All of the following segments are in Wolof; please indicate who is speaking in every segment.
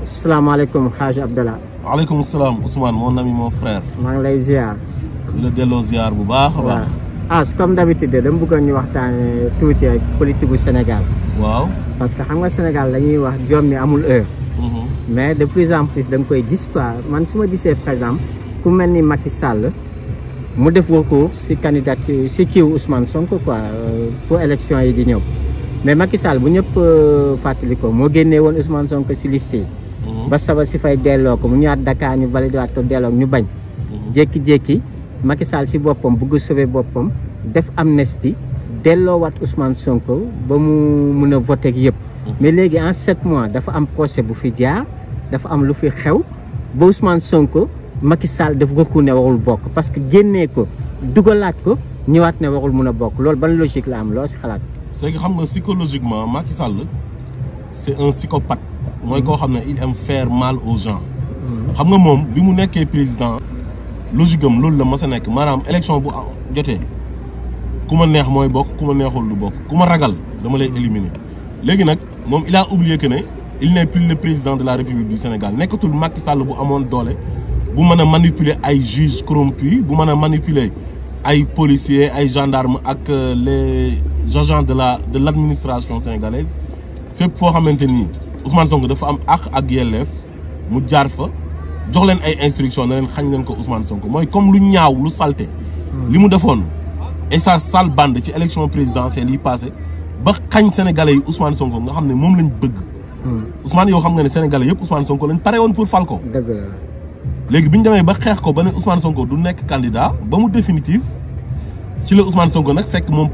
Speaker 1: salaamaaleykum Hadj Abdallah.
Speaker 2: waaleykum salaam Ousmane mon ami mon frère.
Speaker 1: maa ngi lay ziar.
Speaker 2: di la delloo ziar bu baax a baax.
Speaker 1: comme d'habitude dama bëggoon ñu waxtaanee tuuti rek politique gu Sénégal.
Speaker 2: waaw.
Speaker 1: parce que xam nga Sénégal dañuy wax jom mi amul heure. mais de plus en plus da nga koy gis quoi man su ma gisee par exemple ku mel ni Macky Sall mu def recours si candidature si kiiwu Ousmane Sonko quoi pour élection yi di ñëw mais Macky Sall bu ñëpp fàttali ko moo génnee woon Ousmane Sonko si liste yi. ba saba si fay delloo ko mu ñëwaat Dakar ñu validé waat ko delloo ñu bañ. jékki-jékki Macky Sall si boppam bëgg sauver boppam def amnistie delloowaat Ousmane Sonko ba mu mun a voté ak yëpp. mais léegi en 7 mois dafa am procès bu fi jaar dafa am lu fi xew ba Ousmane Sonko Macky Sall daf recours ne warul bokk parce que génnee ko dugalaat ko ñëwaat ne warul mun a bokk loolu ban logique la am loo si xalaat.
Speaker 2: c'est que xam nga psychologiquement Macky Sall c'est un psychopathe. mooy koo xam ne il aime faire mal aux gens. xam nga moom bi mu nekkee président logique am loolu la mas a nekk maanaam élection bu jotee ku ma neex mooy bokk ku ma neexul du bokk ku ma ragal dama lay éliminer. léegi nag moom il a oublié que ne il n'est plus le président de la République du Sénégal nekkatul Macky Sall bu amoon doole bu mën a manipuler ay juges corrompus bu mën a manipuler ay policiers ay gendarmes ak les agents de l'administration sénégalaise fépp foo xamante ni Ousmane Sonko dafa am ak yelleef mu jaar fa jox leen ay instructions na leen xañ leen ko Ousmane Sonko mooy comme lu ñaaw lu salté li mu defoon et sa sale bande ci élection présidentielle yi passé ba xañ sénégalais yi Ousmane Sonko nga xam ne moom lañ bëgg. Ousmane yow xam nga ne sénégalais yëpp Ousmane Sonko lañ pare woon pour fal ko.
Speaker 1: dëgg la
Speaker 2: léegi bi ñu demee ba xeex ko ba ne Ousmane Sonko du nekk candidat ba mu définitif ci la Ousmane Sonko nag fekk moom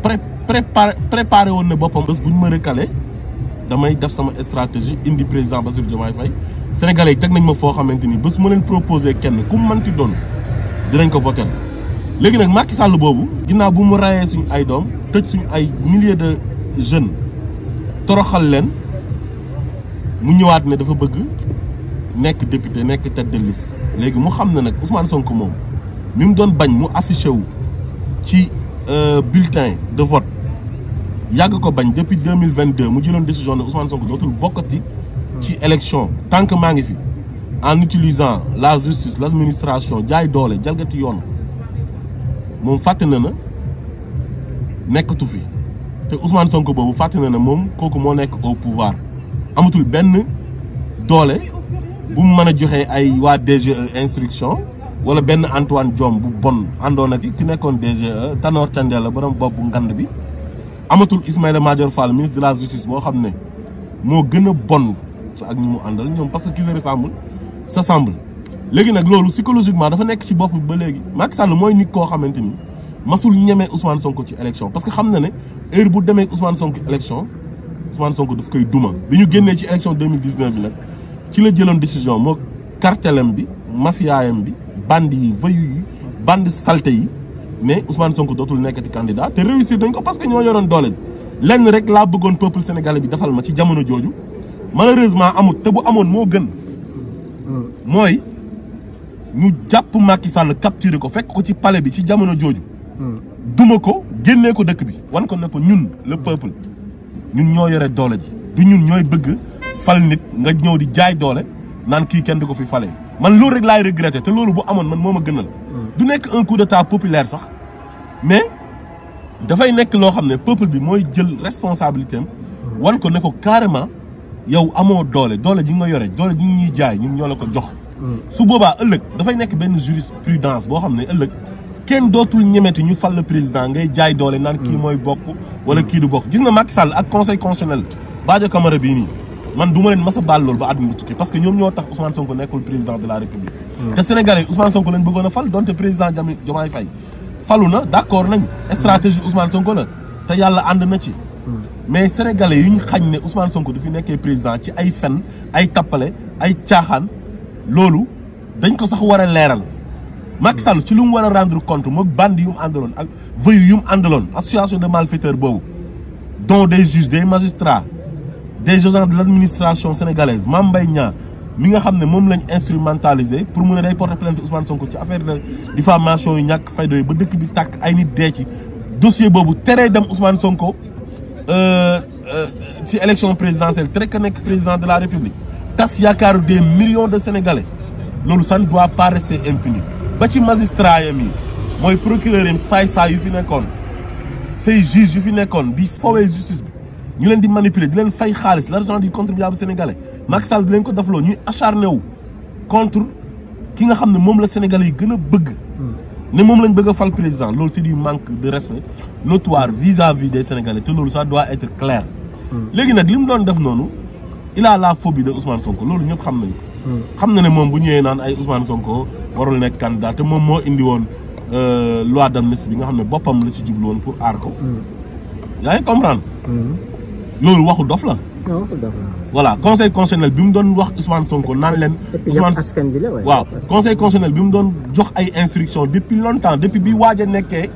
Speaker 2: préparé woon ne boppam. bés bu ñu ma recalé damay def sama stratégie indi président Bassirou Diomaye Faye sénégalais yi teg nañ ma foo xamante ni bés mu leen proposé kenn ku mu mënti doon dinañ ko voter. léegi nag Macky Sall boobu ginnaaw bu mu rayee suñu ay doom tëj suñu ay milliers de jeunes toroxal leen mu ñëwaat ne dafa bëgg nekk député nekk tête de liste. léegi mu xam ne nag Ousmane Sonko moom mi mu doon bañ mu affiché wu ci bulletin de vote yàgg ko bañ depuis 2022 mu jëloon décision ne Ousmane Sonko dootul bokkati ci élection tant que maa ngi fi en utilisant la justice l'administration jaay doole jalgati yoon moom fàtte na nekkatu fi te Ousmane Sonko boobu fàtte na moom kooku moo nekk au pouvoir amatul benn doole bu mu mën a joxe ay waa DGE instruction wala benn Antoine Diome bu bon àndoon ak ki nekkoon DGE Tanor Thiendella borom bopp ngand bi amatul Ismaïla Madior Fall ministre de la justice boo xam ne moo gën a bon ak ñi mu àndal ñoom parce que qui se ressemble s'assemble. léegi nag loolu psychologiquement dafa nekk ci bopp bi ba léegi Macky Sall mooy nit koo xamante ni masul ñemee Ousmane Sonko ci élection parce que xam na ne heure bu demee Ousmane Sonko élection Ousmane Sonko daf koy duma. bi ñu génnee ci élection 2019 bi nag ci la jëloon décision moo cartelam bi mafiaayam bi bandi yi voyou yi bandi salté yi mais Ousmane Sonko dootul nekkati candidat te réussir dañ ko parce que ñoo yoroon doole ji. lenn rek laa bëggoon peuple sénégalais bi defal ma ci jamono jooju malheureusement amut te bu amoon moo gën mooy ñu jàpp Macky Sall capturé ko fekk ko ci palais bi ci jamono jooju duma ko génnee ko dëkk bi wan ko ne ko ñun le peuple ñun ñoo yore doole ji du ñun ñooy bëgg fal nit nga ñëw di jaay doole naan kii kenn du ko fi fale man loolu rek laay regretté te loolu bu amoon man moo ma gënal du nekk un coup d'état populaire sax mais dafay nekk loo xam ne peuple bi mooy jël responsabilité am wan ko ne ko carrément yow amoo doole ji nga yore doole ji ñuy jaay ñun ñoo la ko jox su boobaa ëllëg dafay nekk benn jurisprudence boo xam ne ëllëg kenn dootul ñemeti ñu fal le président ngay jaay doole naan kii mooy bokk wala kii du bokk gis nga Macky Sall ak conseil constitutionnel Badio Camara bii nii man du ma leen mas a baal loolu ba àdduna tukki parce que ñoom ñoo tax Ousmane Sonko nekkul président de la République te Sénégalais yi Ousmane Sonko lañ bëggoon a fal donte président Diomaye Faye falu na d'accord nañ stratégie Ousmane Sonko la te yàlla ànd na ci mais Sénégalais yi ñu xañ ne Ousmane Sonko du fi nekkee président ci ay fen ay tappale ay caaxaan loolu dañ ko sax war a leeral Macky Sall ci lu mu war a rendre compte moom bandi yu mu àndaloon ak voyou yu mu àndaloon association de malfaiteurs boobu dont des juges des magistrats des agents de l'administration sénégalaise Mame Mbaye Niang mi nga xam ne moom lañ instrumentalisé pour mu ne day porter plainte Ousmane Sonko ci affaire de diffamation yu ñàkk fayda yi ba dëkk bi tàkk ay nit dee ci dossier boobu teree dem Ousmane Sonko ci élection présidentielle tere ka nekk président de la République tas yaakaaru des millions de sénégalais loolu ça ne doit pas rester impuni ba ci magistrat yam yi mooy procureur yam saay-saay yu fi nekkoon say juge yu fi nekkoon di foowee justice bi ñu leen di manipuler di leen fay xaalis l'argent du contribuable sénégalais Macky Sall di leen ko defloo ñuy acharné wu contre ki nga xam ne moom la sénégalais yi gën a bëgg ne moom lañ bëgg a fal président loolu c'est du manque de respect notoire vis-à-vis des sénégalais te loolu ça doit être clair léegi nag li mu doon def noonu il a la phobie de Ousmane Sonko loolu ñëpp xam nañ ko xam na ne moom bu ñëwee naan ay Ousmane Sonko warul nekk candidat te moom moo indi woon loi d'amnistie bi nga xam ne boppam la ci jublu woon pour aar ko yaa ngi comprendre loolu waxu dof la voilà conseil constitutionnel bi mu doon wax Ousmane Sonko naan leen Ousmane waaw conseil constitutionnel bi mu doon jox ay instructions depuis longtemps depuis bi waaj a nekkee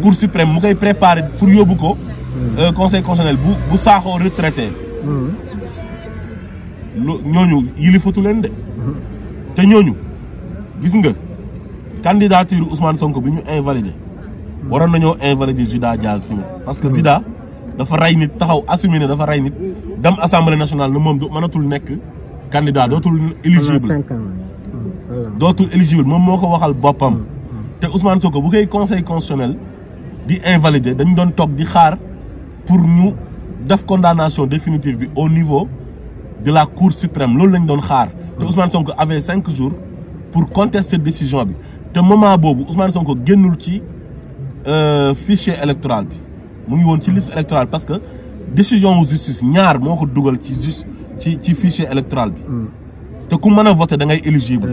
Speaker 2: cour suprême mu koy préparer pour yóbbu ko conseil constitutionnel bu saaxoo retraité ñooñu yilifatu leen de te ñooñu gis nga candidature Ousmane Sonko bi ñu invalidé waroon nañoo invalider Juda Diaz tamit parce que Juda dafa rey nit taxaw assumé ne dafa rey nit dem assemblée nationale ne moom mënatul nekk candidat dootul éligible moom moo ko waxal boppam te Ousmane Sonko bu koy conseil constitutionnel di invalider dañ doon toog di xaar pour ñu def condamnation définitive bi au niveau de la cour suprême loolu lañ doon xaar te Ousmane Sonko avait 5 jours pour contester décision bi te moment boobu Ousmane Sonko génnul ci fichier électoral bi mu ngi woon ci liste électorale parce que décision wu justice ñaar moo ko dugal ci fichier électoral bi te ku mën a voter da ngay éligible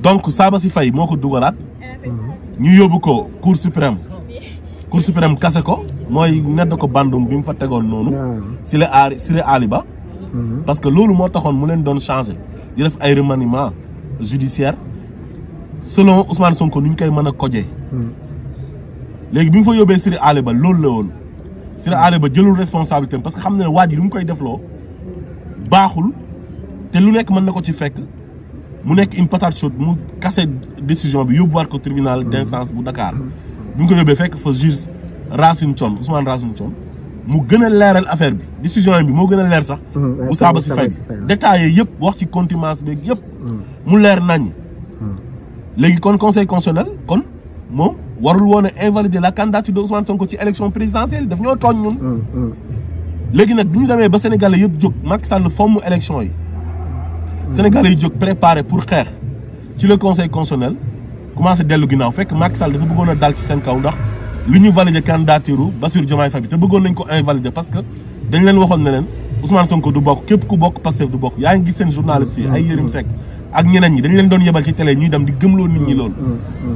Speaker 2: donc Sabassy Faye moo ko dugalaat ñu yóbbu ko cour suprême kase ko mooy nedd ko bandum bi mu fa tegoon noonu Siré Ali Ba parce que loolu moo taxoon mu leen doon changé di def ay remaniement judiciaire selon Ousmane Sonko nu ñu koy mën a kojee léegi bi mu fa yóbbee Siré Ali Ba loolu la woon Siré Ali Ba jëlul responsabilité parce que xam na ne waa ji lu mu koy defloo baaxul te lu nekk mën na ko ci fekk mu nekk une patate chaude mu kase décision bi yóbbuwaat ko tribunal d'instance bu Dakar bi mu ko yóbbee fekk fa juge Racine Thion Ousmane Racine Thion mu gën a leeral affaire bi décision bi moo gën a leer sax bu Sabassy Faye détaillé yëpp wax ci contumace beeg yëpp mu leer nañ léegi kon conseil constitutionnel kon moom warul woon a invalider la candidature de Ousmane Sonko ci élection présidentielle daf ñoo tooñ ñun léegi nag bi ñu demee ba Sénégalais yëpp jóg Macky Sall fomm élection yi Sénégalais yi jóg préparé pour xeex ci le conseil constitutionnel commencé dellu ginnaaw fekk Macky Sall dafa bëggoon a dal ci seen kaw ndax lu ñu valider candidature Bassirou Diomaye Faye bi te bëggoon nañ ko invalider parce que dañ leen waxoon ne leen Ousmane Sonko du bokk képp ku bokk Pastef du bokk yaa ngi gis seen journaliste yi ay Yérim Seck ak ñeneen ñi dañ leen doon yebal ci télé ñuy dem di gëmloo nit ñi loolu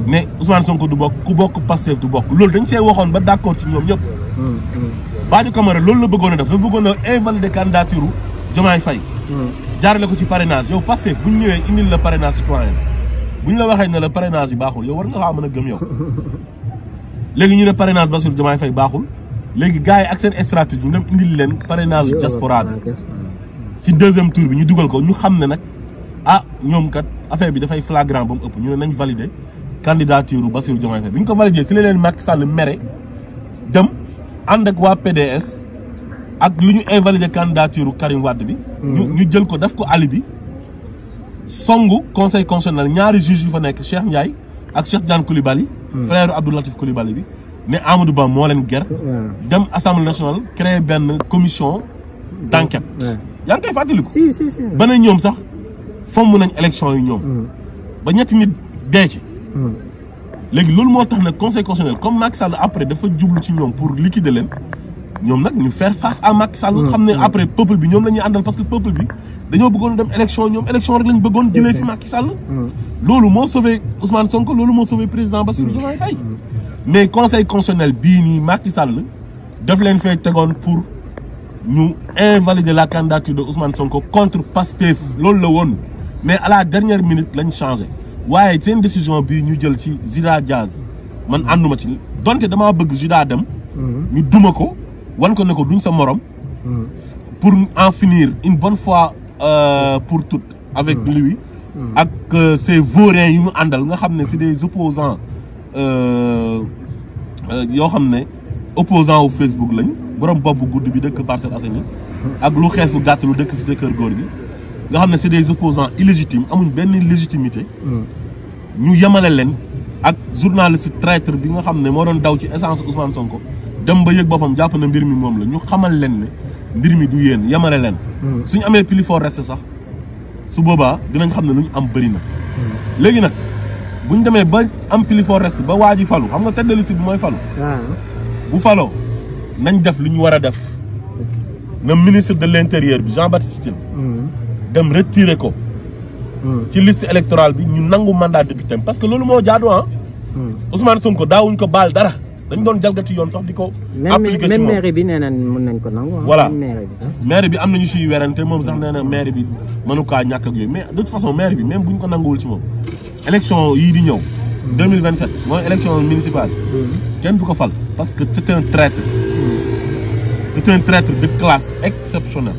Speaker 2: ne Ousmane Sonko du bokk ku bokk Pastef du bokk loolu dañ see waxoon ba d'accord ci ñoom ñëpp Badio Camara loolu la bëggoon a def dafa bëggoon a invalider candidature Diomaye Faye jaarale ko ci parrainage yow Pastef bu ñu ñëwee indil la parrainage citoyen bu ñu la waxee ne la parrainage yi baaxul yow war nga xaa mën a gëm yow léegi ñu ne parrainage Bassirou Diomaye Faye baaxul léegi gars yi ak seen stratégie ñu dem indil leen parrainage diaspora bi si deuxième tour bi ñu dugal ko ñu xam ne nag ah ñoom kat affaire bi dafay flagrant ba mu ëpp ñu ne nañ valider candidature Bassirou Diomaye Faye bi ñu ko valider si la leen Macky Sall mere dem ànd ak waa PDS ak lu ñu invalider candidature Karim Wade bi ñu jël ko def ko alibi songu conseil constitutionnel ñaari juge yu fa nekk Cheikh Ndiaye ak Cheikh Diane Coulibaly frère Abdou Latif Coulibaly bi ne Amadou Ba moo leen ger dem assemblée nationale créer benn commission d'enquête yaa ngi koy fàttaliku ba ne ñoom sax fomm nañ élection yi ñoom ba ñetti nit dee ci léegi loolu moo tax nag conseil constitutionnel comme Macky Sall après dafa jublu ci ñoom pour liquider leen ñoom nag ñu faire face à Macky Sall xam ne après peuple bi ñoom la ñuy àndal parce que peuple bi dañoo bëggoon dem élection ñoom élection rek lañ bëggoon jëlee fi Macky Sall loolu moo sauvé Ousmane Sonko loolu moo sauvé président Bassirou Diomaye Faye mais conseil constitutionnel bii nii Macky Sall daf leen fay tegoon pour ñu invalider la candidature de Ousmane Sonko contre Pastef loolu la woon mais à la dernière minute lañ changé waaye seen décision bii ñu jël ci Juda Diaz man ànduma ci donte damaa bëgg Juda dem ñu duma ko wan ko ne ko duñ sa morom pour en finir une bonne fois pour toutes avec lui ak ces vauriens yu ñu àndal nga xam ne c'est des opposants yoo xam ne opposant wu Facebook lañ borom bopp bu gudd bi dëkk Parcelles Assainies ak lu xeesu gàtt lu dëkk cité Kër Góor gi nga xam ne c'est des opposants illégitimes amuñ benn légitimité. ñu yemale leen ak journaliste traître bi nga xam ne moo doon daw ci essence Ousmane Sonko dem ba yëg boppam jàpp na mbir mi moom la ñu xamal leen ne mbir mi du yéen yemale leen. suñu amee plus fort reste sax su boobaa dinañ xam ne lu ñu am bëri na. léegi nag buñ demee ba am plus fort reste ba waa ji falu xam nga tête de liste bi mooy falu. bu faloo nañ def lu ñu war a def. na ministre de l'intérieur bi Jean-Baptiste Tine dem retirer ko. ci liste électorale bi ñu nangu mandat député parce que loolu moo jaadu Ousmane Sonko daawuñ ko baal dara dañ doon jalgati yoon sax di ko appliquer ci moom
Speaker 1: même maire bi nee nañ mën nañ ko nangu.
Speaker 2: voilà maire bi am nañu siy werante moom sax nee na maire bi mënu kaa ñàkk ak yooyu mais de toute façon maire bi même bu ñu ko nanguwul ci moom élection yii di ñëw 2027 mooy élection municipale kenn du ko fal parce que c'est un traître c'est un traître de classe exceptionnelle.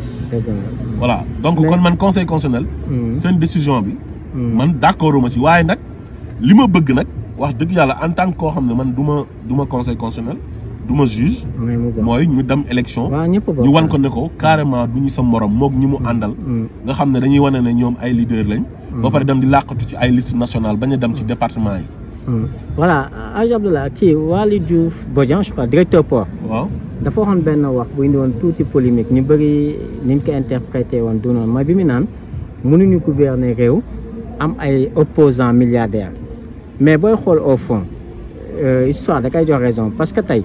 Speaker 2: Voilà donc kon man conseil constitutionnel seen décision bi man d'accorduma ci waaye nag li ma bëgg nag wax dëgg yàlla en tant que koo xam ne man du ma conseil constitutionnel du ma juge mooy ñu dem élection ñu wan ko ne ko carrément du ñu sa morom moog ñi mu àndal nga xam ne dañuy wane ne ñoom ay leader lañ ba pare dem di làqatu ci ay liste nationale bañ a dem ci département yi.
Speaker 1: Voilà Hadj Abdallah kii Waly Diouf Bodian je crois directeur port.
Speaker 2: waaw
Speaker 1: dafa waxoon benn wax bu indi woon tuuti polémique ñu bëri ni ñu ko interprété woon du noonu mooy bi mu naan mënuñu gouverner réew am ay opposants milliardaires mais booy xool au fond histoire da koy jox raison parce que tey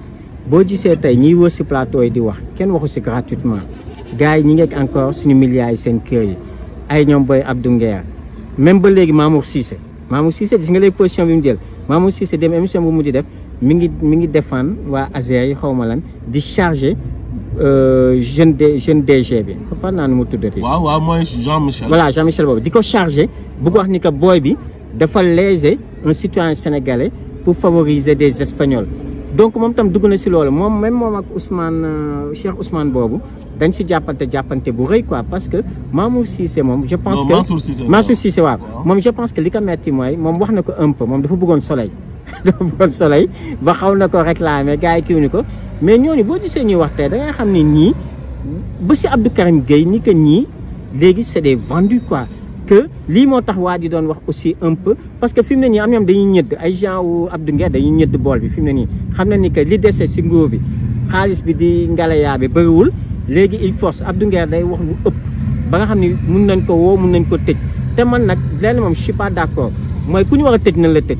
Speaker 1: boo gisee tey ñiy wër si plateau yi di wax kenn waxu si gratuitement gars yi ñi ngeeg encore suñu milliards yi seen kër yi ay ñoom Boy Abdou Nguer même ba léegi Mamour Cissé gis nga les positions bi mu jël Mamour Cissé dem émission bu mujj def mi ngi défendre waa Azer yi xaw ma lan di charger jeune DG bi fan naa nu mu tuddati.
Speaker 2: waaw mooy Jean-Michel.
Speaker 1: voilà Jean-Michel boobu di ko charger bu ko wax ni que booy bi dafa léser un citoyen sénégalais pour favoriser des Espagnols. donc moom tam dugg na si loolu moom même moom ak Ousmane Cheikh Ousmane boobu dañ si jàppante bu rëy quoi parce que Mamour Cissé moom je pense que Mansour Cissé waaw moom je pense que li ko metti mooy moom wax na ko un peu moom dafa bëggoon soleil dafa bëggoon soleil ba xaw na ko réclamer gars yi kiiw ni ko mais ñooñu boo gisee ñuy wax tey da ngay xam ne ñii ba si Abdou Karim Gueye ni que ñii léegi c'est des vendus quoi que lii moo tax waa di doon wax aussi un peu parce que fi mu ne nii am ñoom dañuy ñëdd ay gens wu Abdou Nguer dañuy ñëdd bool bi fi mu ne nii xam na ni que li dese si nguur bi xaalis bi di ngalayaa bi bëriwul léegi il force Abdou Nguer day wax lu ëpp ba nga xam ne mun nañ ko woo mun nañ ko tëj te man nag lenn moom je suis pas d'accord mooy ku ñu war a tëj nañ la tëj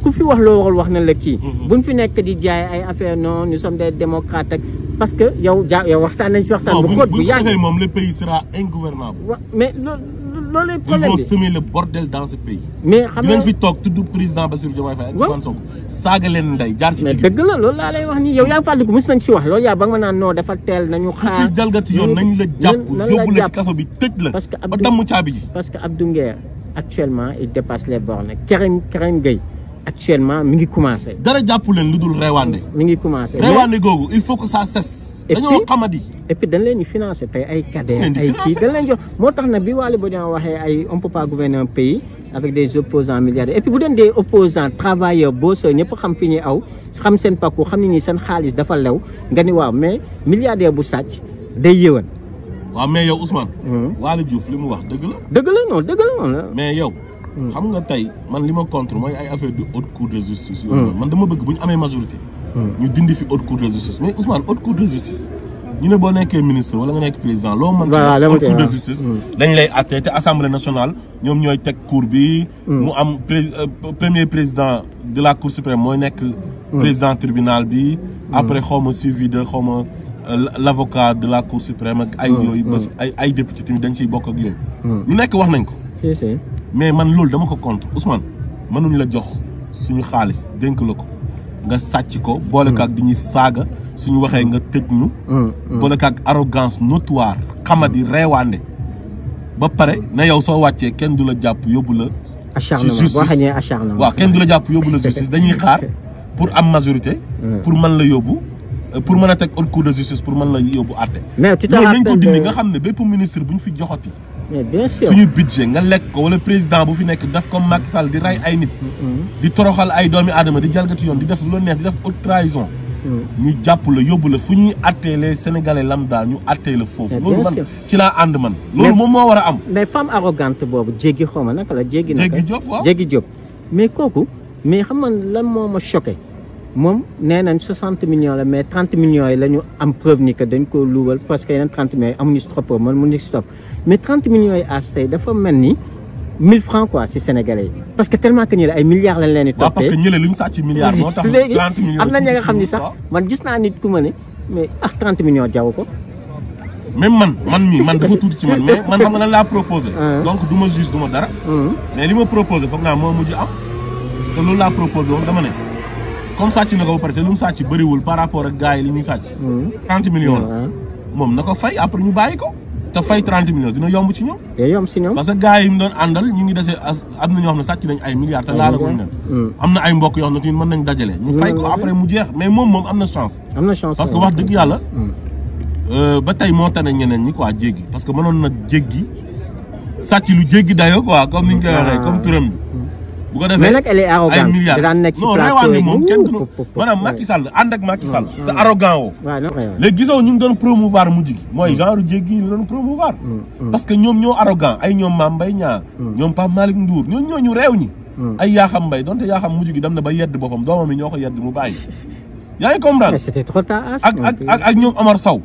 Speaker 1: ku fi wax loo warul wax nañ la kii buñ fi nekk di jaay ay affaire non nous sommes des démocrates ak parce que yow waxtaan nañ si waxtaan bu xóot bu yàgg
Speaker 2: moom le pays sera ingouvernable
Speaker 1: mais loolu lay problème
Speaker 2: bi il faut semer le bordel dans ce pays.
Speaker 1: mais xam nga
Speaker 2: dinañ fi toog tudd président Bassirou Diomaye Faye ak Ousmane Sonko saaga leen ndey jaar ci.
Speaker 1: mais dëgg la loolu laa lay wax nii yow yaa ngi fàttaliku mos nañ si wax loolu yaa ba nga ma naan non dafa teel nañu xaar.
Speaker 2: ku fi jalgati yoon nañ la jàpp yóbbu la ci kaso bi tëj la.
Speaker 1: parce que
Speaker 2: ba damm caabi ji.
Speaker 1: parce que Abdou Nguer actuellement il dépasse les bornes Karim Gueye actuellement mi ngi commencé.
Speaker 2: dara jàpp leen lu dul reewaande.
Speaker 1: mi ngi commencé
Speaker 2: reewaande googu il faut que ça cesse. dañoo xamadi.
Speaker 1: et puis dañ leen di financé tey ay cadets ay kii dañ leen jox moo tax nag bi Waly Bodian waxee ay on peut pas gouverner un pays avec des opposants milliardaires et puis bu doon des opposants travailleurs bosseurs ñëpp xam fi ñuy aw xam seen parcours xam ne nii seen xaalis dafa lew nga ni waaw mais milliardaire bu sàcc day yëwan.
Speaker 2: waaw mais yow Ousmane. Waly Diouf li mu wax dëgg la.
Speaker 1: dëgg la noonu.
Speaker 2: mais yow. xam nga tey man li ma contre mooy ay affaire de haute cour de justice. man dama bëgg bu ñu amee majorité. ñu dindi fi haute cour de justice mais Ousmane haute cour de justice ñu ne boo nekkee ministre wala nga nekk président loo mën haute cour de justice dañ lay àtte te assemblée nationale ñoom ñooy teg cour bi mu am premier président de la cour suprême mooy nekk président tribunal bi après xawma suivi de xawma l'avocat de la cour suprême ak ay yooyu ay député tamit dañ ciy bokk ak yooyu lu nekk wax nañ ko mais man loolu dama ko contre Ousmane mënuñ la jox suñu xaalis dénk la ko nga sàcc ko boole ko ak di ñuy saaga suñu waxee nga tëj ñu boole ko ak arrogance notoire xamadi reewaande ba pare na yow soo wàccee kenn du la jàpp yóbbu la justice waaw kenn du la jàpp yóbbu la justice dañuy xaar pour am majorité pour mën la yóbbu pour mën a teg haute cour de justice pour mën la yóbbu àtte loolu nañ ko dindi nga xam ne bépp ministre bu ñu fi joxati
Speaker 1: mais bien sûr
Speaker 2: suñu budget nga lekk ko wala président bu fi nekk daf comme Macky Sall di rey ay nit di toroxal ay doomi aadama di jalgati yoon di def lu neex di def haute trahison ñu jàpp la yóbbu la fu ñuy attee les sénégalais lambda ñu attee la foofu. loolu man ci laa ànd man. loolu moom moo war a am.
Speaker 1: mais femme arrogante boobu jéggi xaw ma naka la jéggi.
Speaker 2: Jéggi Diop waaw
Speaker 1: Jéggi Diop. mais kooku mais xam nga lan moo ma choqué moom nee nañ 60 millions la mais 30 millions yi la ñu am preuve ni que dañ ko luubal parce que yeneen 30 millions yi amuñu stop man mu ngi stop mais 30 millions yi à tey dafa mel ni 1000 francs quoi si sénégalais yi parce que tellement que ñi la ay milliards lañ leen di toppee.
Speaker 2: waaw parce que ñële lu ñu sàcc milliards moo tax 30 millions
Speaker 1: am na ña nga xam ni sax man gis naa nit ku ma ne mais 30 millions jaw ko.
Speaker 2: même man dafa tuuti ci man mais man xam nga lan laa proposé. donc du ma juge du ma dara. mais li ma proposé foog naa moo mujj am te loolu laa proposé woon dama ne comme sàcc na ko ba pare te lu mu sàcc bëriwul par rapport ak gars yi li ñuy sàcc. 30 millions la moom na ko fay après ñu bàyyi ko te fay 30 millions dina yomb ci ñoom. day yomb si ñoom parce que gars yi mu doon àndal ñu ngi dese am na ñoo xam ne sàcc nañ ay milliards te laalaguñ leen. am na ay mbokk yoo xam ne tamit mën nañ dajale. ñu fay ko après mu jeex mais moom am na chance. am na chance parce que wax dëgg yàlla. ba tey moo tane ñeneen ñi quoi jéggi parce que mënoon na jéggi sàcc lu jéggi dayoo quoi comme ni ñu koy waxee comme turam bi. bu ko defee
Speaker 1: mais nag elle est arrogante ay milliards
Speaker 2: non reewaan ni moom kenn du maanaam Macky Sall ànd ak Macky Sall te arrogant woo. léegi gisoo ñu ngi doon promouvoir mujj gi mooy genre jéggi yi la doon promouvoir. parce que ñoom ñoo arrogant ay ñoom Mame Mbaye Niang ñoom Pape Malick Ndour ñooñu réew ñi. ay Yakham Mbaye donte Yakham mujj gi dem na ba yedd boppam doomam yi ñoo ko yedd mu bàyyi. yaa ngi comprendre mais
Speaker 1: c'était trop tard
Speaker 2: ak ñoom Omar Sow.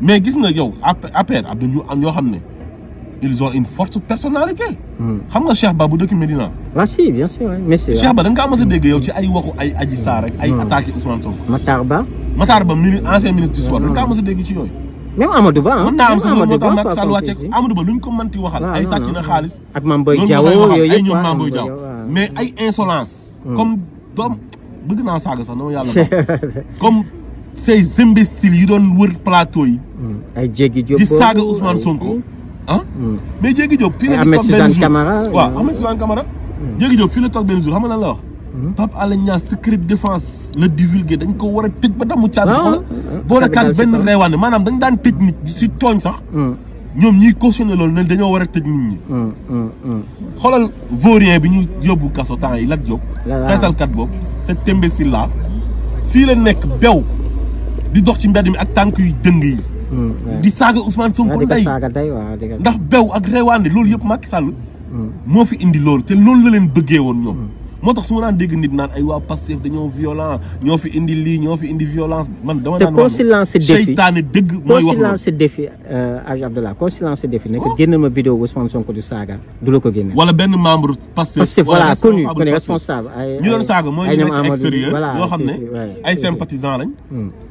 Speaker 2: mais gis nga yow APR am na ñu am ñoo xam ne ils ont une forte personnalité. xam nga Cheikh Ba bu dëkk Médina.
Speaker 1: waaw si bien sûr monsieur.
Speaker 2: Cheikh Ba da nga kaa mës a dégg yow ci ay waxu ay Adji Sarr rek ay attaqué Ousmane Sonko.
Speaker 1: Matar Ba
Speaker 2: ancien ministre du sport da nga kaa mës a dégg ci yooyu.
Speaker 1: même Amadou Ba
Speaker 2: mën naa am sax moo tax Macky Sall wàcceeg Amadou Ba luñ ko mënti waxal. ay sàcc na xaalis.
Speaker 1: ak Mame Boye Diao yooyu
Speaker 2: ay ñoom Mame Boye Diao mais ay insolence. comme doom bëgg naa saaga sax na ma yàlla comme ces imbéciles yi doon wër plateau yi.
Speaker 1: ay Jéggi Diop
Speaker 2: di saaga Ousmane Sonko. mais Jéggi Diop fii la toog benn jour waaw Ahmed Suzanne Camara. Jéggi Diop fii la toog benn jour xam nga lan la wax. Pape Alé Niang secret défense la divulgué dañ ko war a tëj ba damu caabi xoolal. boole kaat benn reewaane maanaam dañ daan tëj nit si tooñ sax. ñoom ñuy cautionné loolu ne dañoo war a tëj nit ñi. xoolal vaurien bi ñu yóbbu kaso temps yi Lat Diop. feesalkat boobu cet imbécile là fii la nekk bew di dox ci mbedd mi ak tànk yu dëng yi. di saaga Ousmane Sonko ndey ndax bew ak reewaande loolu yëpp Macky Sall moo fi indi loolu te loolu la leen bëggee woon ñoom. moo tax su ma daan dégg nit naan ay waa Pastef dañoo violent ñoo fi indi lii ñoo fi indi violence man dama naan wax seytaane dëgg mooy wax
Speaker 1: loolu défi Hadj Abdallah ko silence défi ne ko génn ma vidéo Ousmane Sonko du saaga du la ko génne
Speaker 2: wala benn membre Pastef
Speaker 1: voilà connu responsable
Speaker 2: ñu doon saaga mooy ñu nekk extérieur yoo xam ne ay sympathisants lañ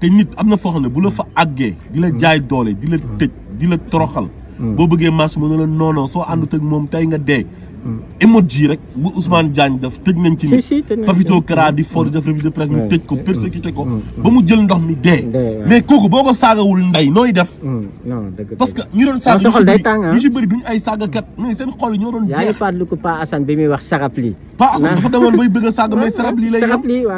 Speaker 2: te nit am na foo xam ne bu la fa àggee di la jaay doole di la tëj di la toroxal boo bëggee marche mu ne la non soo àndut ak moom tey nga dee emoji rek bu Ousmane Diagne daf tëj nañ ci nit Papito Kara di fo di def revue de presse ñu tëj ko persécuté ko ba mu jël ndox mi dee mais kooku boo ko saagawul ndey nooy def parce que ñu doon saaga ñu ci bëri duñu ay saagakat mais seen xol yi ñoo doon
Speaker 1: yaa ngi fàttaliku Pa Assane bi muy wax sarapli
Speaker 2: Pa Assane dafa demoon bay bëgg a saaga mais sarapli lay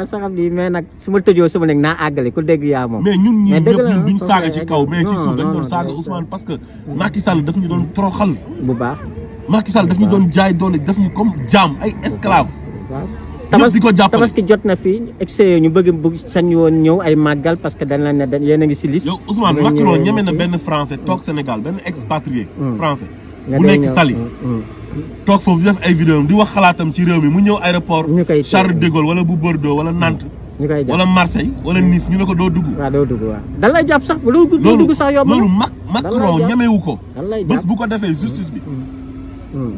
Speaker 1: sarapli mais nag su ma tëjoo sama nekk naa àggale ku dégg yaa moom
Speaker 2: mais ñun ñi ñëpp ñun duñ saaga ci kaw mais ci suuf dañ doon saaga Ousmane parce que Macky Sall daf ñu doon toroxal
Speaker 1: bu baax
Speaker 2: Macky Sall daf ñu doon jaay doole daf ñu comme jaam ay esclave.
Speaker 1: waaw di ko jàppale tabaski jot na fi excès ñu bëgg sañ woon ñëw ay màggal parce que dañ la ne yéen a ngi si liste.
Speaker 2: yow Ousmane Macron ñeme na benn français toog Sénégal benn expatrié. français bu nekk Saly. toog foofu di def ay vidéo di wax xalaatam ci réew mi mu ñëw aéroport. Charles de Gaulle wala bu Bordeaux wala Nantes. wala Marseille wala Nice ñu ne ko doo dugg.
Speaker 1: waaw doo dugg waaw. dan lay jàpp sax doo dugg sax yomb
Speaker 2: loolu Macron ñemewu ko. bés bu ko defee justice bi.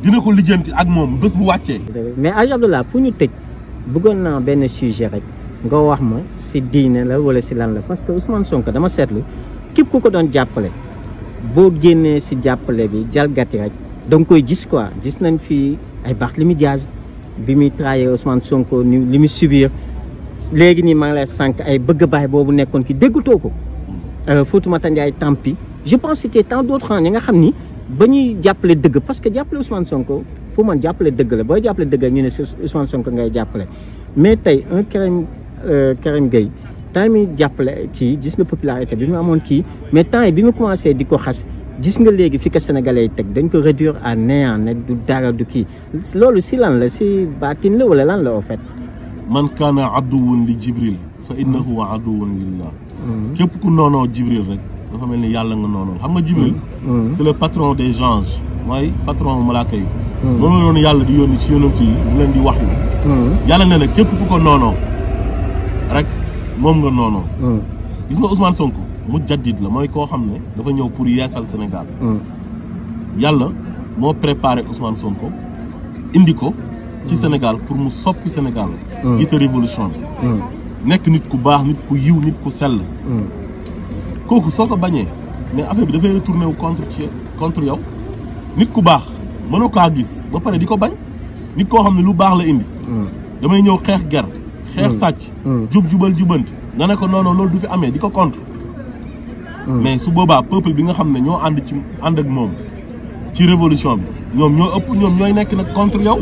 Speaker 2: dina ko lijjanti ak moom bés bu wàccee.
Speaker 1: mais Hadj Abdallah pour ñu tëj bëggoon naa benn sujet rek nga wax ma si diine la wala si lan la parce que Ousmane Sonko dama seetlu képp ku ko doon jàppale boo génnee si jàppale bi jalgati rek da nga koy gis quoi gis nañ fi ay Barthélémy Dias bi muy trahir Ousmane Sonko ni li muy subir léegi nii maa ngi lay sànq ay bëgg baay boobu nekkoon ki déggatoo ko Fatoumata Ndiaye Tampi je pense que c'était tant d'autres ñi nga xam ni. ba ñuy jàppale dëgg parce que jàppale Ousmane Sonko pour man jàppale dëgg la booy jàppale dëgg ñu ne si Ousmane Sonko ngay jàppale mais tey un Karim Gueye temps mi jàppale kii gis nga popularité bi mu amoon kii mais temps yi bi mu commencé di ko xas gis nga léegi fi ko sénégalais yi teg dañ ko réduire à néant ne du dara du kii loolu si lan la si baatin la wala lan la au fait
Speaker 2: man kaana aduwwun li Jibril fa innahu aduwwun lillah. képp ku noonoo Jibril rek dafa mel ni yàlla nga noonoo xam nga Jibril c'est le patron des anges mooy patron malaaka yi moom la doon yàlla di yónni ci yonent yi mu leen di wax yi yàlla ne na képp ku ko noonoo rek moom nga noonoo gis nga Ousmane Sonko mu jaddid la mooy koo xam ne dafa ñëw pour yeesal Sénégal yàlla moo préparé Ousmane Sonko indi ko ci Sénégal pour mu soppi Sénégal jiite révolution bi nekk nit ku baax nit ku yiw nit ku sell kooku soo ko bañee mais affaire bi dafay retourné wu contre yow nit ku baax mënoo kaa gis ba pare di ko bañ nit koo xam ne lu baax la indi damay ñëw xeex ger xeex sàcc jubal jubanti nga ne ko non non loolu du fi amee di ko contre mais su boobaa peuple bi nga xam ne ñoo ànd ak moom ci révolution bi ñoom ñoo ëpp ñoom ñooy nekk nag contre yow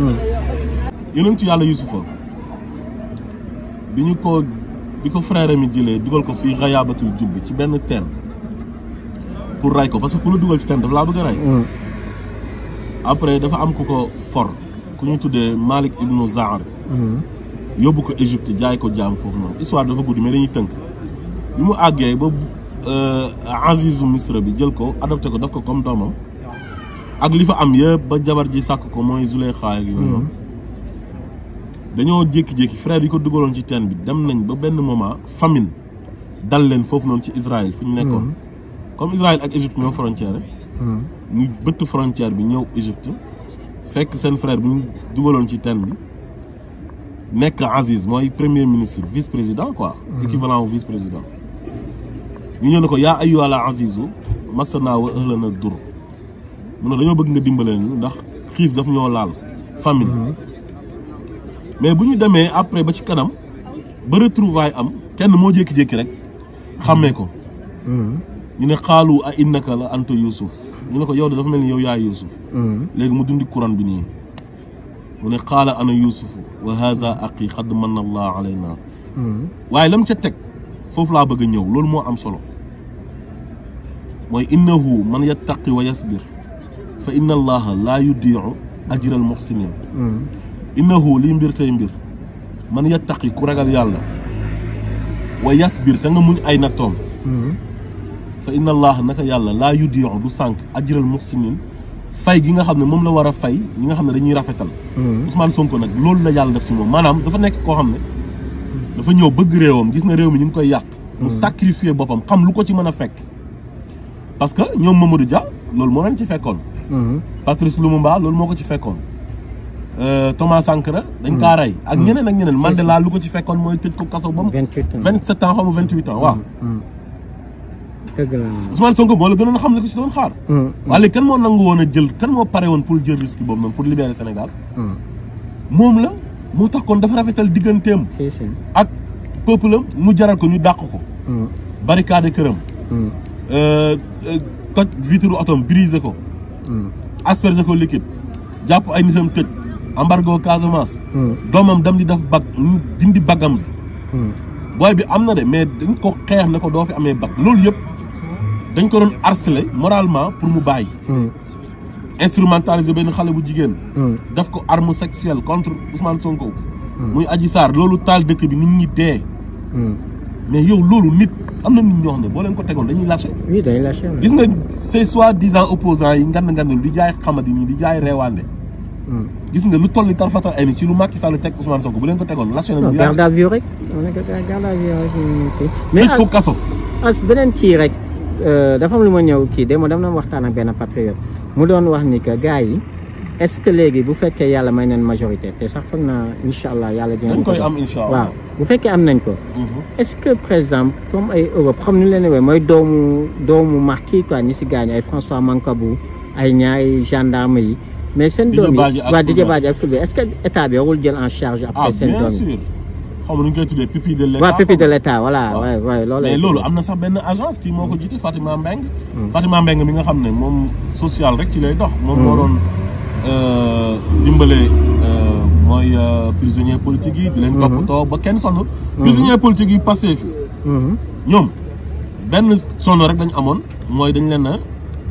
Speaker 2: yonent yàlla Yusufa bi ko frère mi jëlee dugal ko fii xayaabatul jubbi ci benn teen pour ray ko parce que ku la dugal ci teen dafa laa bëgg a ray après dafa am ku ko for ku ñu tuddee Malik ibnu Zahar yóbbu ko Égypte jaay ko jaam foofu noonu histoire dafa guddi mais dañuy tënk bi mu àggee ba Azizu Misra bi jël ko adopté ko daf ko comme doomam ak li fa am yëpp ba jabar ji sàkk ko mooy Zuleyxa ak yooyu noonu dañoo jékki-jékki frère yi ko dugaloon ci teen bi dem nañ ba benn moment famine dal leen foofu noonu ci Israël fu ñu nekkoon comme Israël ak Égypte ñoo frontière ñu bëtt frontière bi ñëw Égypte fekk seen frère bi ñu dugaloon ci teen bi nekk Aziz mooy premier ministre vice président quoi équivalent au vice président ñu ñëw ne ko yaa ayyuhal azizu massanaa wa ahlana dur mu ne dañoo bëgg nga dimbale ñu ndax xiif daf ñoo laal famine mais bu ñu demee après ba ci kanam ba retrouvaille am kenn moo jékki-jékki rek xàmmee ko ñu ne xaalu a innaka la anta Yusuf ñu ne ko yow de dafa mel ni yow yaay Yusuf léegi mu dundi Quran bi nii mu ne xaala ana Yusufu wa haza aqi xadd manna allah alayna waaye lam ca teg foofu laa bëgg a ñëw loolu moo am solo mooy innahu man yattaqi wa yasbir fa inna allaha laa yudiicu ajral muxsinin innahu lii mbir tey mbir man yattaqi ku ragal yàlla wa yasbir te nga muñ ay nattoom fa inna allaha naka yàlla laa yudiicu du sànq ajral muxsinin fay gi nga xam ne moom la war a fay ñi nga xam ne dañuy rafetal Ousmane Sonko nag loolu la yàlla def ci moom maanaam dafa nekk koo xam ne dafa ñëw bëgg réewam gis na réew mi ñu ngi koy yàq mu sacrifier boppam xam lu ko ci mën a fekk parce que ñoom Mamadou Dia loolu moo leen ci fekkoon Patrice Lumumba loolu moo ko ci fekkoon Thomas Sankara dañ kaa rey ak ñeneen Mandela lu ko ci fekkoon mooy tëj ko kaso ba mu 27 ans xaw ma 28 ans waaw Ousmane Sonko boo la gënoon a xam ne ko ci doon xaar waaye léegi kan moo nangu woon a jël kan moo pare woon pour jël risque boobu noonu pour libérer Sénégal moom la moo tax kon dafa rafetal digganteem ak peuple am mu jaral ko ñu dàq ko barricade këram toj vitre otom brisé ko asperger ko liquide jàpp ay nitam tëj embargo Casamance doomam dam di def bag ñu dindi bagam bi booy bi am na de mais dañ ko xeex ne ko doo fi amee bag loolu yëpp dañ ko doon harceler moralement pour mu bàyyi instrumentaliser benn xale bu jigéen def ko arme sexuelle contre Ousmane Sonko muy Adji Sarr loolu taal dëkk bi nit ñi dee mais yow loolu nit am na nit ñoo xam ne boo leen ko tegoon dañuy lâché
Speaker 1: oui dañuy lâché
Speaker 2: gis nga ces soi-disant opposants yi ngand di jaay xamadi ñi di jaay reewaande gis nga lu toll ni tarfatal ay ni ci lu Macky Sall teg Ousmane Sonko bu leen ko tegoon lâché nañu
Speaker 1: garde à vue rek garde à vue rek
Speaker 2: mais tëj ko kaso
Speaker 1: as beneen kii rek dafa am lu ma ñëw kii de ma dama doon waxtaan ak benn patriote mu doon wax ni que gars yi est-ce que léegi bu fekkee yàlla may nañ majorité te sax foog naa incha allah yàlla dina
Speaker 2: dañ koy am incha allah
Speaker 1: waaw bu fekkee am nañ ko est-ce que par exemple comme ay Europe xam ni leen wee mooy doomu marquis quoi ñi si gaañu ay François Mancabou ay ñaari gendarme yi mais seen doom yi waa Didier Badji ak Fulbert est-ce que état bi warul jël en charge après seen doom yi
Speaker 2: xam nga nu ñu koy tuddee pupille de l'état
Speaker 1: waaw pupille de l'état voilà waay loolu
Speaker 2: mais loolu am na sax benn agence kii moo ko jiite Fatima Mbengue Fatima Mbengue mi nga xam ne moom social rek ci lay dox moom moo doon dimbale mooy prisonniers politiques yi di leen toppatoo ba kenn sonn prisonniers politiques yi passé fi ñoom benn sonn rek dañu amoon mooy dañ leen a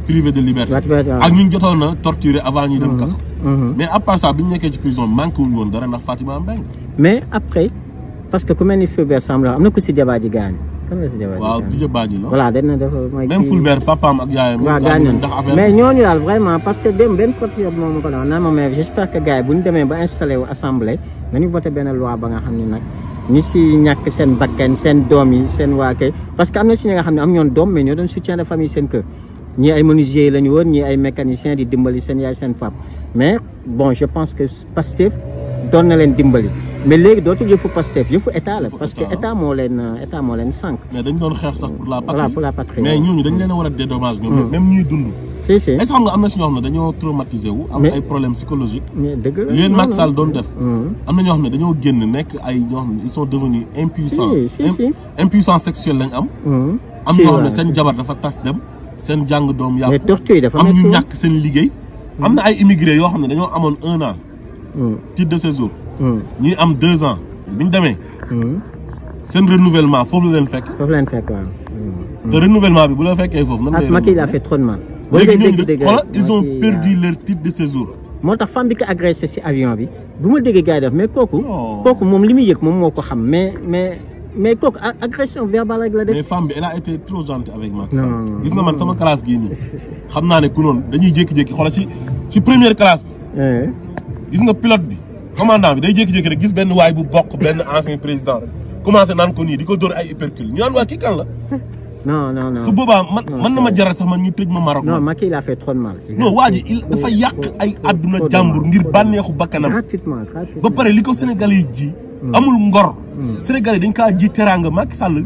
Speaker 2: privé de liberté ak ñu jotoon na torturer avant ñuy dem kaso mais à part ça bi ñu nekkee ci prison manqué wuñu woon dara ndax Fatima Mbengue
Speaker 1: mais après parce que ku mel ni Fulbert Sambou am na ku si jabar ji gaañ. kan la si jabar ji
Speaker 2: waaw Didier Badji la.
Speaker 1: voilà dañ na dafa mooy
Speaker 2: même Fulbert papaam ak yaayam.
Speaker 1: waaw gaañ mais ñooñu daal vraiment parce que dem benn patriote moom ko doon naan ma mais j'espère que gars yi bu ñu demee ba installé wu assemblée nañu voté benn loi ba nga xam ne nag ñi si ñàkk seen bakkan seen doom yi seen waa kay parce que am na si ñi nga xam ne am ñoon doom mais ñoo doon soutien de famille seen kër ñii ay menuisiers la ñu woon ñii ay mécaniciens di dimbali seen yaay seen pap mais bon je pense que Pastef doon na leen dimbali mais léegi dootul yëfu Pastef yëfu état la parce que état moo leen sànq.
Speaker 2: mais dañ doon xeex sax pour la patrie.
Speaker 1: voilà pour la patrie
Speaker 2: mais ñooñu dañ leen a war a dédommage ñoom même ñuy dund.
Speaker 1: si
Speaker 2: est-ce que xam nga am na si ñoo xam ne dañoo traumatisé wu. am ay problèmes psychologiques.
Speaker 1: mais dëgg la
Speaker 2: li leen Macky Sall doon def. am na ñoo xam ne dañoo génn nekk ay ñoo xam ne ils sont devenus impuissants. impuissance sexuelle lañ am. am ñoo xam ne seen jabar dafa tas dem. seen jàng doom yàqu.
Speaker 1: mais torture dafa
Speaker 2: am ñu ñàkk seen liggéey. am na ay immigrés yoo xam ne dañoo amoon 1 an. titre de séjour. ñii am 2 ans. bi ñu demee. seen renouvellement foofu la leen fekk.
Speaker 1: foofu la leen fekk waaw.
Speaker 2: te renouvellement bi bu la fekkee foofu. nan
Speaker 1: ngay Macky il a fait trop de mal.
Speaker 2: léegi ñooñu de xoolal ils ont perdu leur titre de séjour.
Speaker 1: moo tax femme bi ko agressé si avion bi bu ma déggee gars yi def mais kooku moom li muy yëg moom moo ko xam mais kooku agression verbale rek la def.
Speaker 2: mais femme bi elle a été trop gentille avec Macky Sall. gis nga man sama classe gii nii xam naa ne ku noonu dañuy jékki-jékki xoolal ci première classe bi. gis nga pilote bi commandant bi day jékki-jékki rek gis benn waay bu bokk benn ancien président rek commencé naan ko nii di ko dóor ay hypercule ñu naan waa kii kan la.
Speaker 1: non
Speaker 2: su boobaa man na ma jaral sax man ñu tëj ma Maroc.
Speaker 1: non Macky il a fait trop de mal.
Speaker 2: non waa ji dafa yàq ay àdduna jàmbur ngir bànneexu bakkanam.
Speaker 1: gratuitement
Speaker 2: ba pare li ko Sénégalais yi ji. amul ngor. Sénégalais dañ kaa ji teraanga Macky Sall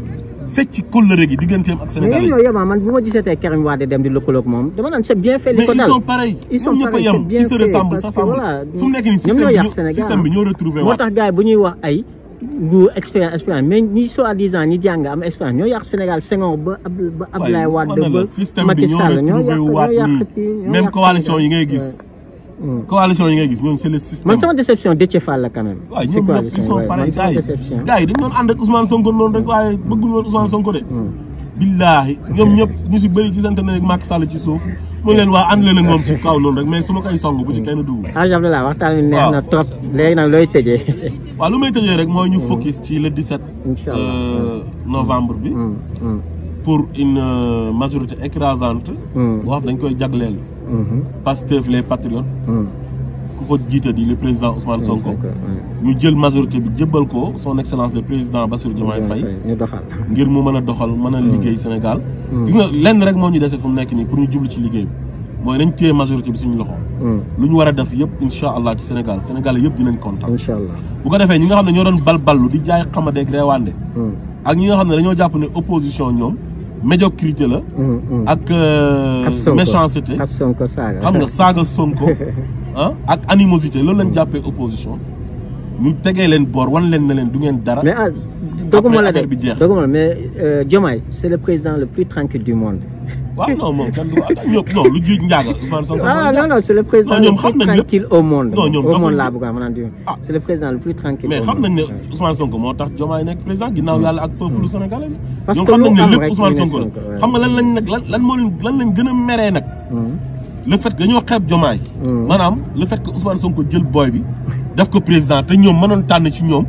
Speaker 2: fecc kóllëre gi digganteem ak Sénégalais yi.
Speaker 1: mais yow man bu ma gisee tey Karim Wade dem di lëkkaloog moom dama naan c'est bien fait. li ko dal
Speaker 2: mais ils sont pareils. ils sont pareils c'est bien fait parce que voilà
Speaker 1: fu mu nekk nii système bi
Speaker 2: ñoo retrouvé
Speaker 1: moo tax gars yi bu ñuy wax ay. gu expérience mais ñi soi-disant ñi jàng am expérience ñoo yàq Sénégal Senghor ba Abdoulaye Wade ba Macky Sall ñoo yàq
Speaker 2: même coalition yi ngay gis. coalition yi ngay gis ñoom c'est le système.
Speaker 1: man sama déception Déthié Fall la quand même.
Speaker 2: waaw ñoom ñëpp ils sont pareils gars yi dañu doon ànd ak Ousmane Sonko noonu rek waaye bëgguñu woon Ousmane Sonko de. billaahi ñoom ñëpp ñu si bëri gisante na rek Macky Sall ci suuf mu leen waa ànd leen ak moom ci kaw noonu rek mais su ma koy song bu ci kenn dugg.
Speaker 1: alhamdulilah waxtaan wi neex na trop léegi nag looy tëjee.
Speaker 2: waaw lu may tëjee rek mooy ñu focus ci le 17 novembre bi. pour une majorité écrasante. boo xam dañ koy jagleel. Pastef les patriotes. ku ko jiite di le président Ousmane Sonko. ñu jël majorité bi jébbal ko son excellence le président Bassirou Diomaye Faye.
Speaker 1: ñu doxal
Speaker 2: ngir mu mën a doxal mën a liggéey Sénégal. gis nga lenn rek moo ñu dese fu mu nekk nii pour ñu jublu ci liggéey bi mooy nañ téye majorité bi suñu loxo. lu ñu war a def yëpp incha allah ci Sénégal Sénégalais yëpp dinañ kontaan.
Speaker 1: incha allah
Speaker 2: bu ko defee ñi nga xam ne ñoo doon balballu di jaay xamadeeg reewaande. ak ñi nga xam ne dañoo jàpp ne opposition ñoom médiocrité la. ak méchanceté. xam nga saaga Sonko ak animosité loolu lañ jàppee opposition. ñu tegee leen boor wan leen ne leen du ngeen dara.
Speaker 1: mais doguma la doguma la mais Diomaye c'est le président le plus tranquille du monde.
Speaker 2: waaw non moom kan ñëpp non lu jiit njaaga Ousmane Sonko.
Speaker 1: non c'est le président le plus tranquille au monde. non ñoom au monde laa bëgg a mën a dire. c'est le président le plus tranquille.
Speaker 2: mais xam nañ ne Ousmane Sonko moo tax Diomaye nekk président ginnaaw yàlla ak peuple sénégalais bi.
Speaker 1: parce que
Speaker 2: xam nañ ne lépp Ousmane Sonko la xam nga lan lañ nag lan lañ gën a meree nag. le fait que dañoo xeeb Diomaye. maanaam le fait que Ousmane Sonko jël booy bi def ko président te ñoom mënoon tànn ci ñoom.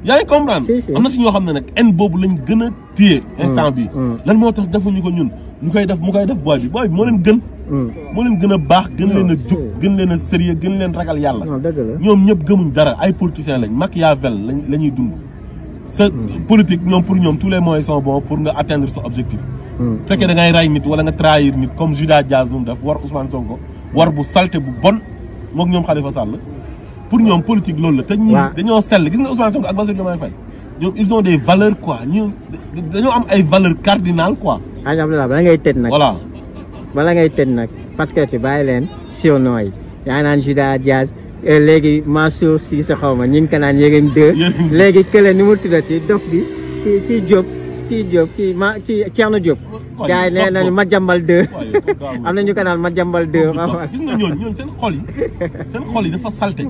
Speaker 2: yaa ngi comprendre. am na si ñoo xam ne nag en boobu lañ gën a téye instant bi lan moo tax defuñu ko ñun mu koy def booy bi moo leen gën. moo leen gën a baax gën leen a jub gën leen a sérieux gën leen ragal yàlla. ñoom ñëpp gëmuñ dara ay politiciens lañ Machiavel la ñuy dund. sa politique ñoom pour ñoom tous les moyens sont bons pour nga atteindre sa objectif. fekkee da ngay ray nit wala nga trahir nit comme Judas Diaz mu def war Ousmane Sonko war bu salté bu bon mook ñoom Khalifa Sall. pour ñoom politique loolu la te ñi dañoo sell gis nga Ousmane Sonko ak Bassirou Diomaye Faye ñoom ils ont des valeurs quoi ñu dañoo am ay valeurs cardinales quoi.
Speaker 1: alhamdulilah bala ngay tëj nag.
Speaker 2: voilà
Speaker 1: bala ngay tëj nag patriote yi bàyyi leen surnom yi yaa naan Judas Diaz léegi Mansour Sy sa xaw ma ñu ngi ko naan Yérim 2 léegi kële ni mu tuddati dof bi kii Diop kii Thierno Diop. gars yi nee nañu Madiambal 2 am na ñu ko naan Madiambal 2.
Speaker 2: gis nga ñooñu seen xol yi dafa salte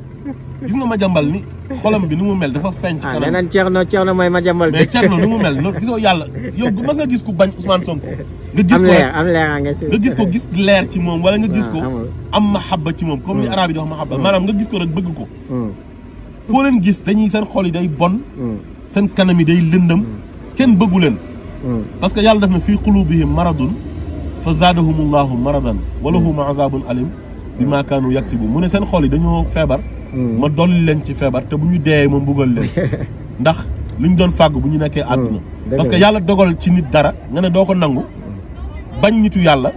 Speaker 2: gis nga Madiambal ni xolam bi ni mu mel dafa feeñ ci kanam.
Speaker 1: nee nañ Thierno mooy Madiambal 2.
Speaker 2: mais Thierno ni mu mel noonu gisoo yàlla yow mas nga gis ku bañ Ousmane Sonko. nga gis ko nga gis ko gis leer ci moom wala nga gis ko am mahabba ci moom comme ni arabe yi di wax mahabba maanaam nga gis ko rek bëgg ko. foo leen gis dañuy seen xol yi day bon seen kanam yi day lëndëm kenn bëggu leen parce que yàlla def na fii qulubihim maradun fa zaadahumullahu maradan walahum azabun alim bi maa kaanu yaksibu mu ne seen xol yi dañoo feebar ma dolli leen ci feebar te bu ñu deeyee ma mbugal leen ndax li ñu doon fàgg bu ñu nekkee àdduna parce que yàlla dogal ci nit dara nga ne doo ko nangu bañ nitu yàlla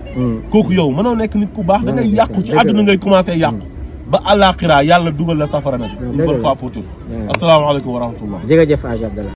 Speaker 2: kooku yow mënoo nekk nit ku baax da ngay yàqu ci àdduna ngay commencé yàqu ba àllaaxira yàlla dugal la safara nag une bonne fois pour tout asalaamaaleykum wa rahmatullah
Speaker 1: jërëjëf Hadj Abdallah